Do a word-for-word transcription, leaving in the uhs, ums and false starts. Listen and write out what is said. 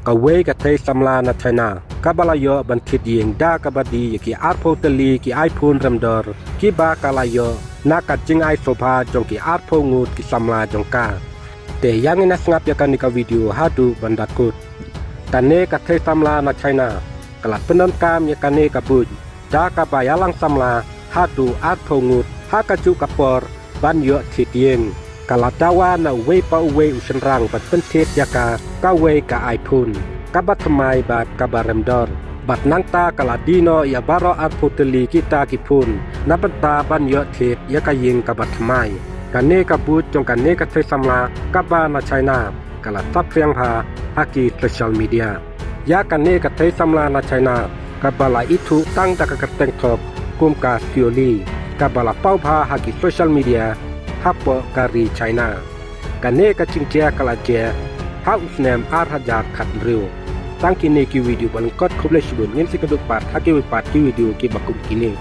Kawei ka thei samla na China kaba la ïoh ban thied ïing da kaba die ïa ki arphew tylli ki iPhone rem dor kiba ka la ïoh na ka jingai sngewbha jong ki arphew ngut ki samla jong ka. Te ïa ngin ïa sngap ïa kane ka video haduh ban da kut. Kane ka thei samla na China ka la pyndonkam ïa kane ka buit da kaba ïalang samla haduh arphew ngut ha kajuh ka por ban ïoh thied ïing. Ka la dawa na uwei pa uwei u shynrang ban pynthied ïa ka kawei ka iPhone kaba thymmai bad kaba rem dor. Bad nangta ka la die noh ïa baroh arphew tylli kita ki phone na bynta ban ïoh thied ïa ka ïing kaba thymmai. Kane ka buit jong kane ka thei samla kaba na China ka la saphriang bha ha ki social media. Ïa kane ka thei samla na China kaba la ithuh tang da ka kyrteng thok kum ka Xiaoli kaba la paw bha ha ki social media hapoh ka ri China. Kane ka jingjia ka la jia ha u snem ar hajar khathynriew. Tang kine ki video ba lyngkot, khublei shibun, ngin sa ïakynduh pat ha kiwei pat ki video kiba kum kine.